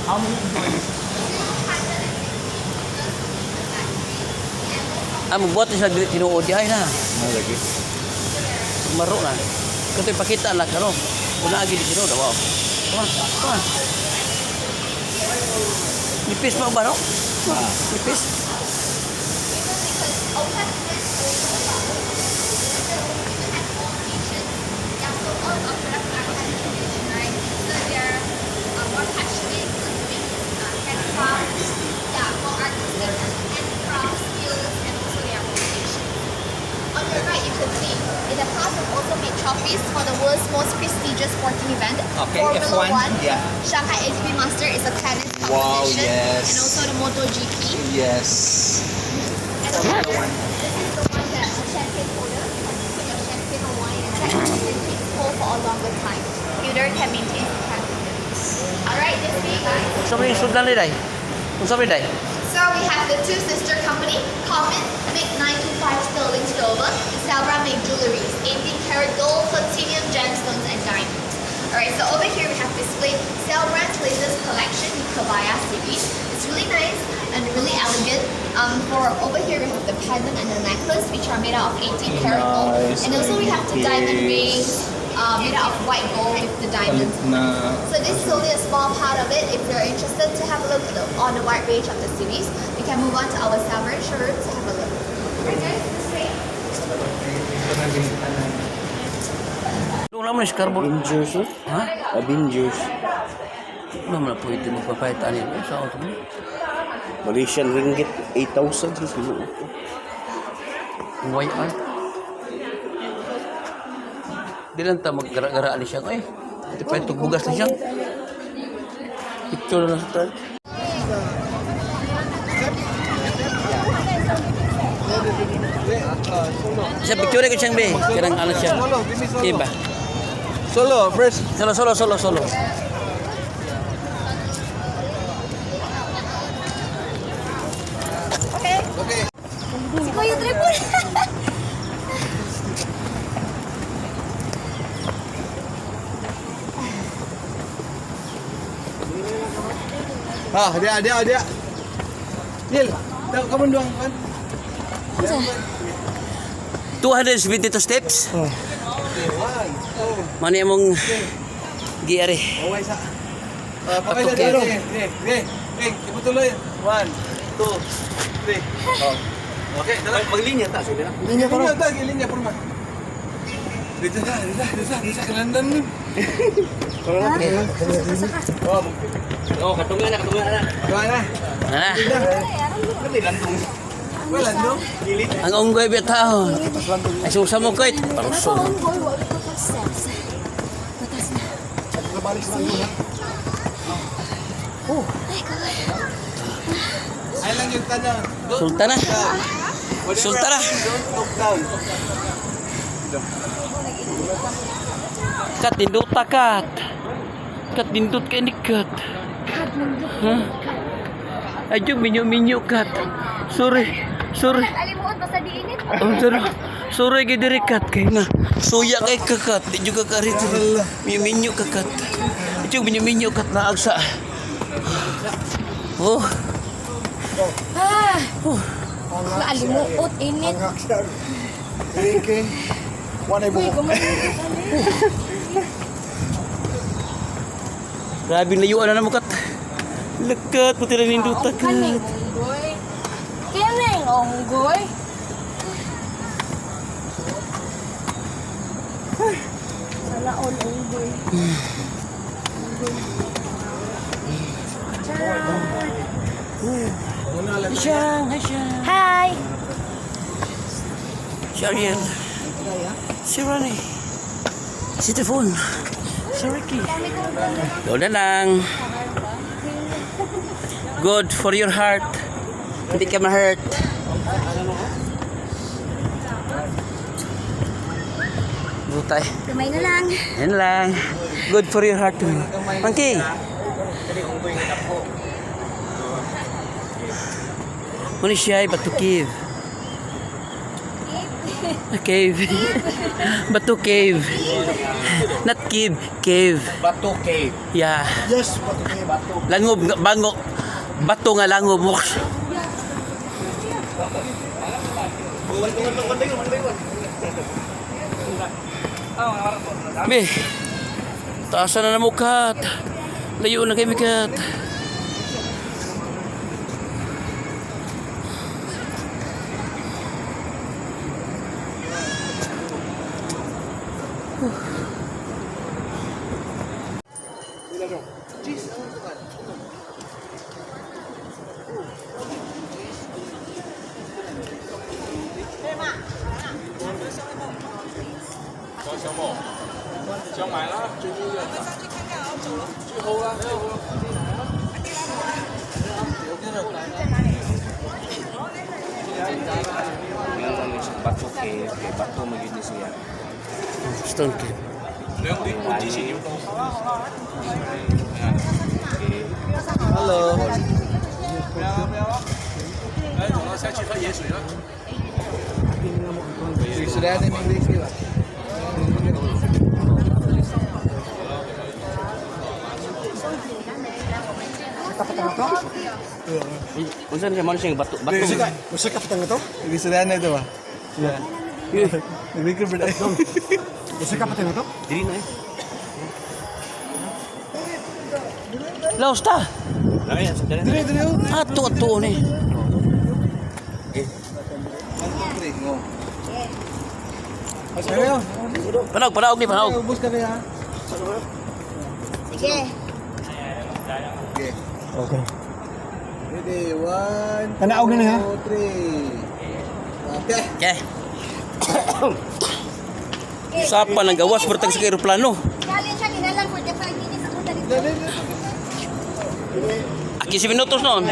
How many employees? Ah, magbuhat na sila dili tinuod di ay na. Ah, lagi. Maro na. Kato ipakita lang karon. Kung naagi di tinuod, wow. Come on, come on. Nipis pa ba no? Ah. Nipis. Because oh, we have even even have more patients. Yeah, so all of our products are hand finished, right? So they're more passionate on doing handcraft. Yeah, more artistic handcraft skills and also their motivation. On your right, you could see in the past we've also made trophies for the world's most prestigious sporting event, Formula F1, One. Yeah. Shanghai ATP Master is a tennis Wow, competition, yes. and also the MotoGP. Yes. And over here, this is the one that a champagne holder. You can put your champagne or wine inside and it keeps cold for a longer time. Pewter can maintain the temperature. Alright, this way, guys. Unsa may sudlan ni day? Unsa may day? So we have the two sister company, Common make 925 sterling silver, and Selbra make jewelries, 18 karat gold, platinum, gemstones, and diamonds. Alright, so over here we have displayed Selbran's latest collection, the Kabaya series. It's really nice and really elegant. For over here we have the pendant and the necklace, which are made out of 18 karat gold. Nice, And also we have the diamond nice. rings made out of white gold with the diamonds. Palit na. So this is only a small part of it. If you're interested to have a look at on the wide range of the series, you can move on to our Sovereign showroom to have a look. Alright guys, this way. Wala mo ni carbon. Avengers, oh. Ha? Avengers. Wala mo na pwede magpapahit ani. Sa auto mo. Malaysian ringgit, 8,000 sa kilo. YR. Di lang ta maggara-gara ni siya. Ay, ito pa yung bugas na siya. Picture na lang sa tayo. Siya, picture ko siyang be. Kanang ano siya. Solo, give me solo. Iba. Solo, first. Solo, solo, solo, solo. Okay. Okay. Si Kuya Tripod. Ah, dia, dia, dia. Nil, tao ka doang kan? 272 steps. Okay, one, two, Mani among giari. okay sa. Ah, pakay sa Patukir. dito. Okay, okay. Okay, iputuloy. One, two, three. Oh. Okay, tara. Maglinya ta sige na. Linya pa. Linya ta, linya porma. Dito na, dito, dito, dito sa kalandan nun. Oh, Oh, katunga na, katunga na. gawa na. Ah, Wala, no? ang unggoy bitaw. Ay susa mo koy. Paruso. Unggoy, wala ko pa steps. Patas na. Ay, God. Ay lang yung tanya. Don't Sultana. look down. Whatever Sultana. happens, don't look down. Kat dinduta kat. Kat dindut kay ni kat. Ha? Ay minyo minyo kat. Sorry. Sorry. Alimuot, basta di init. Oh, sorry. Sorry kay diri kat kay nga. Suya kay kakat. Di juga ka rito. Minyo minyo ka kat. Adyo minyo minyo kat naag sa. Oh. Ah! Alimuot, init. Okay. One ay buko. Grabe layuan na namo kat. Lakat puti na ninduta kat. Kaning unggoy. Kining unggoy. Sana all unggoy. Hi, Siyang. Hi, Siyang. Hi! Si Ariel. Si Ronnie. Si Tifon. Si Ricky. Doon na lang. Good for your heart. Hindi ka ma-hurt. Butay. Kamay na lang. Yan lang. Good for your heart. Monkey. Muna siya ay Batu Cave. A cave. Batu Cave. Not cave, cave. Bato Cave. Yeah. Yes, Bato Cave. Bato. Langob, bango. Bato nga langob. Be, taasan na na mo, Kat. Layo na kami, Kat. Yung ano siya, Bato Cave. Kay Bato magyud ni siya. Stone Cave. Hello. Unsa siya man siya bato bato. Usa ka patang ito? Ibig na ito ba? Yeah. Nag-record ba tayo? Usa ka patang ito? Dili na eh. Laos ta. Ay, sa dili. Dire, dire. Ato, ato ni. 1, 2, 3, go. Pero, Panaog, panaog ni, panaog. ubos ka kaya. Sige. Okay. Okay. Ready, 1, Tanaog na niya. 2, 3. Okay. Okay. Usapan ang gawas, pero sa aeroplano. Dali siya, kinalang 45 minutes ako dali. Ah, 15 minutos noon.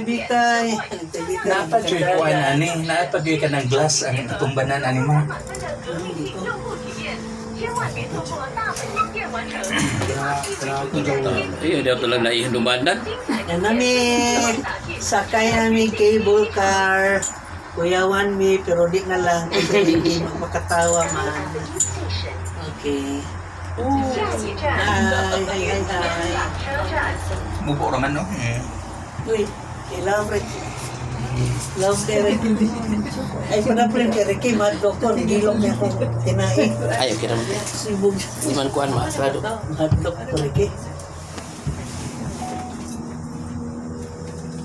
Bitay. Napadyoy ko ani, napadyoy ka ng glass ang tumbanan ani mo. Ayun, daw talaga naihindumanan. Yan nami. Sakay nami cable car. Kuyawan mi, pero di na lang. Kasi hindi makatawa man. Okay. Hi, hi, hi, hi. Mubo ra man no. Uy, love Rick. Love kay Rick. Ay, panaprin kay Ricky, madlok ko. Gilok niya akong tinai. Ay, okay naman. Sibog. Di man kuan maasrado. Madlok ko, Ricky.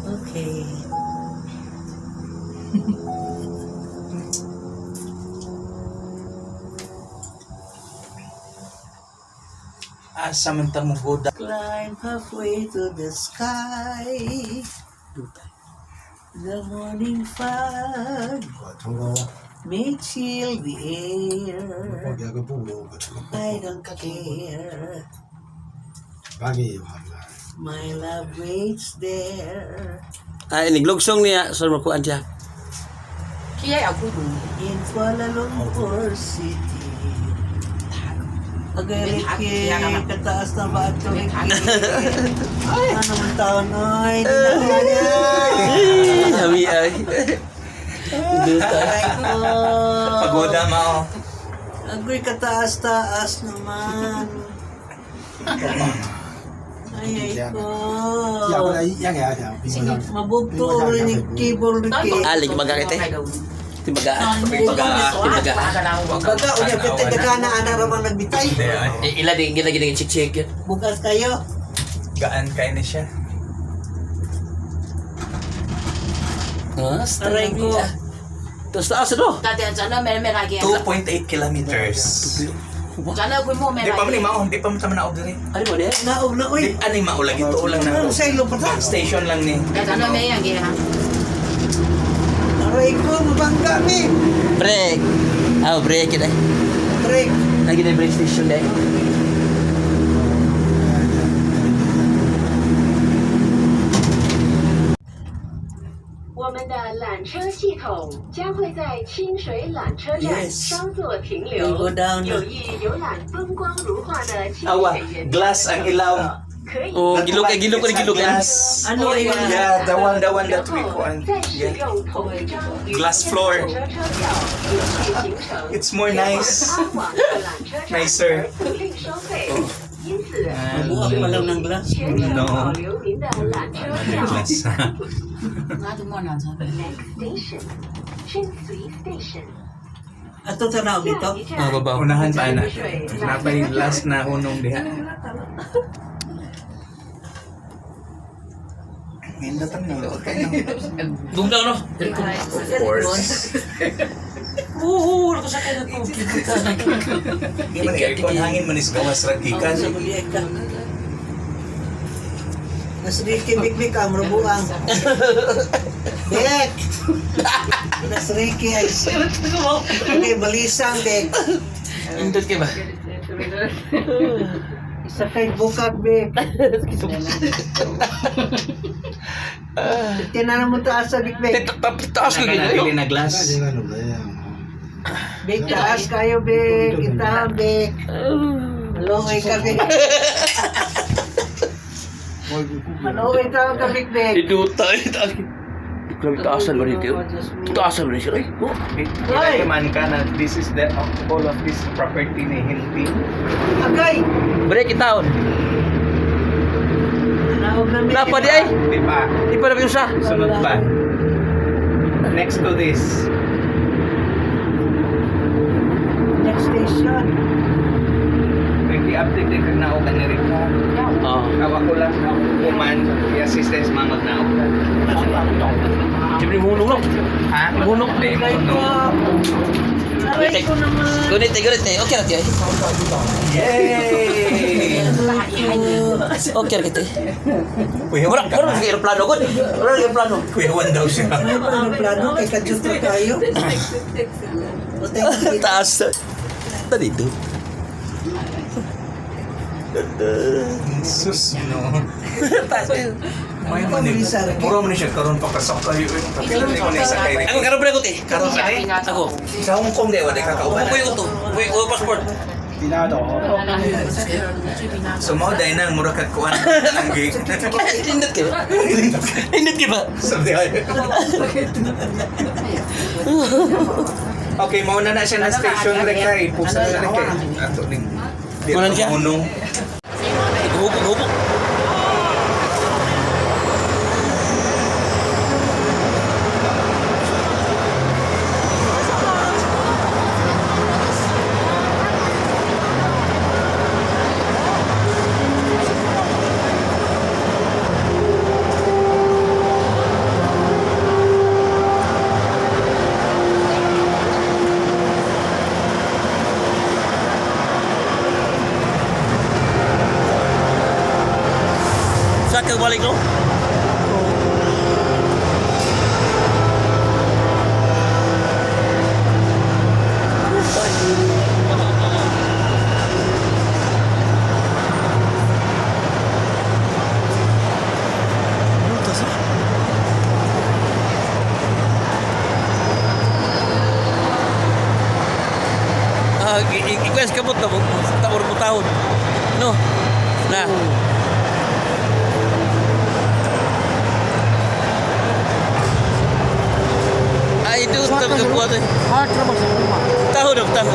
Okay. Asa man ta mo goda. Climb halfway to the sky. The morning fog may chill the air. I don't care. My love waits there Ay, niglugsong niya. Sir, makuan siya. in Kuala Lumpur City. Agay, Ricky, kataas na ba ito, Ricky? Ano man taon, oy? Di na kaya. Ay, habi ay. Aray ko. Pagoda mao. Agoy, kataas-taas naman. Ay, ay ko. Mabugto rin yung keyboard, Ricky. Ah, lagi baga kita eh. Tibaga. Tibaga. Tibaga. Baga, unya, pwede dagana, ana ramang nagbitay. Eh, ila din, ila din chik-chik. Bukas kayo. Gaan kay ni siya. Ah, Aray ko. Taas taas ano? 2.8 kilometers. Di pa man ni mao, di pa man ta manaog diri. Ano mo niya? Naog na, Di uy. ani mao lagi tuo lang na. Ano sa ilo pa ta? Station lang ni. Aray ko, mabangga mi. Break. Ah, break kita. Break. Lagi na break station deh. 我们的缆车系统将会在清水缆车站 Yes. 稍作停 We 留 go down.。有意游览风光如画的清 Awa, 水园 glass ang ilaw. 可以 Oh, gilok kay gilok kay gilok eh. Glass. Ano ay Yeah, the one 然 that we 后 kuan. 再使 Yeah. 用同一张云 Glass 天 floor. 缆车车票继续行程。 It's more nice. 前往安网的缆车站 Nicer. 而不另收费，因此 Mabuak pa lang ng glass. 全程 No. 保留您的缆车票。 Glass. Next station, Chinsui Station。 Ato sa naog dito. 下一站 Ah, babaw. Unahan pa na. Napay last na hunong diha. Nindot ang nulot kayo. Bugnaw no? Of course. Oo, wala ko sa kanya ko. Di man aircon hangin man is gawas ra gikan. Sa buliek ka. Nasriki bigbi ka, amrubuang. Bek! Nasriki ay... Okay, balisang, Bek. Indot kay ba? Isa kay bukag, Bek. Tinanan mo taas sa Bek, Bek. Taas ko Nabili gid. na glass. Bek, taas kayo, Bek. Itahan, Bek. Maluoy ka, Bek. Maluoy ka, ka, Bek, Bek. Iduta itaas. Grabe taasan ba nito? Taasan ba nito? Ay, oh. Ilagay man ka na this is the all of this property ni Hinti. Agay! Break itaon. Naog na, Bek. Napa di ay? Di pa. Di pa na usa. Sunod pa. Next to this. Next station. Pwede update din kag naog ka ni Rico. Ah. Kawa ko lang human i-assistance mga magnaog ka. Siyempre hunong no. Ha? Hunong. Di Aray mo ko. Aray ko naman. Gunit, gunit. Okay ra ti ay. Yay! Okay ra kiti. Kuya Mura, mura sa aeroplano gud. Mura sa aeroplano. Kuya Juan daw siya. May plano-plano kay kadyo tayo. Thank you. Taas. Ta dito. Sus, no. Taas. May man Mura man siya karon pa kasakay. Kailan ko na sakay rin. Ako karon pre ko ti. Karon sa kay? Ako. Sa Hong Kong di wala ka kauban. Uy ko to. Uy ko passport. So mao dai na mura kag kuan ang gig. Indot ka ba? Indot ka ba? Sabi ay. Okay, mao na na siya na station rekay. Pusa na rekay. Ato ning. Di Mao na siya? Hunong. Hubog, hubog. Sa ka balik no? Ah, i-quest ka mo tabor mo taon. No. Na. Ay, ito tab ka buat. Tahu dong, tahu.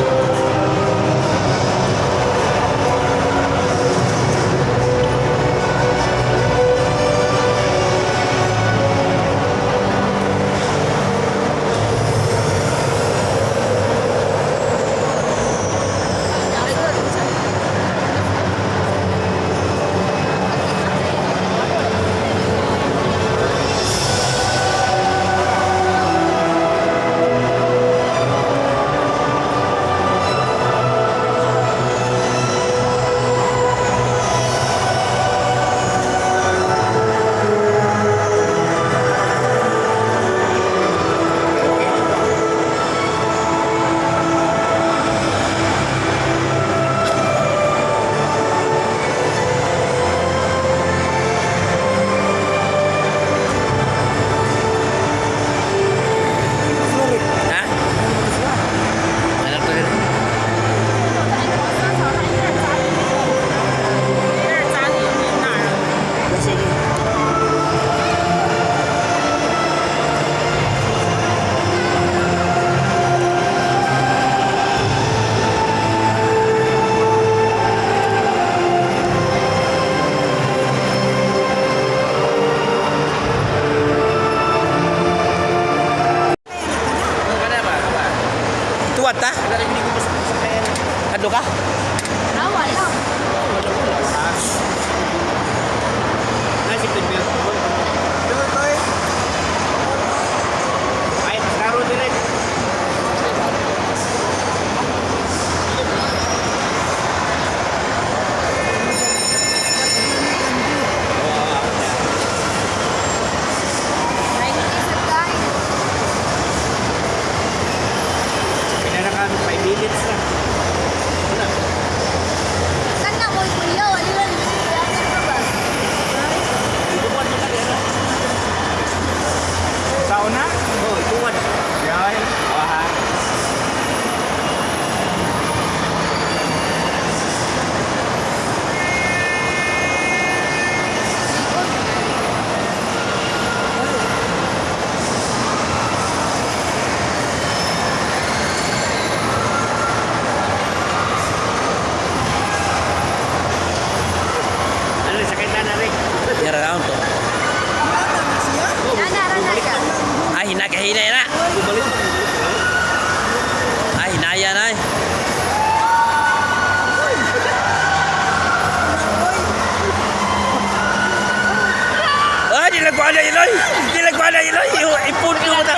Di lang ko ana iloy. Di lang ko ana iloy. Ipundo mo ta.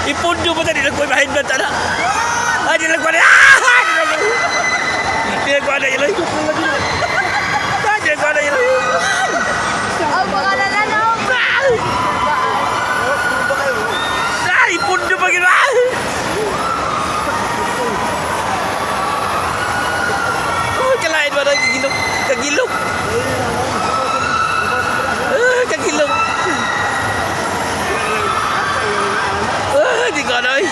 Ipundo mo ta di lang ko high blood ana. Ah, di lang ko ana. Ah! Di lang ko ana iloy. Ah, di lang ko ana iloy. Oh, baka lalanaw. Ah, ipundo pa gino. Ah! Oh, kalain ba na kagilok? Kagilok. Ah, kagilok. Ah, di ko ano eh.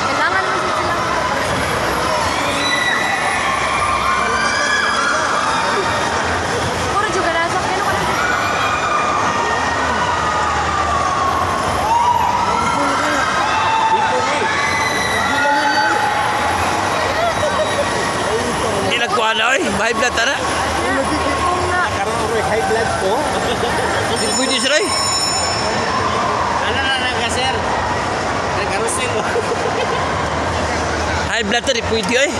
Kailangan mo sila. Puro juga nasa kaya ko. Di lang ko ano eh. High blood ana. Karon ko high blood ko. Di pwede sila eh. Ano na lang ka, sir? Nagkarusin mo. High blood ta di pwede eh.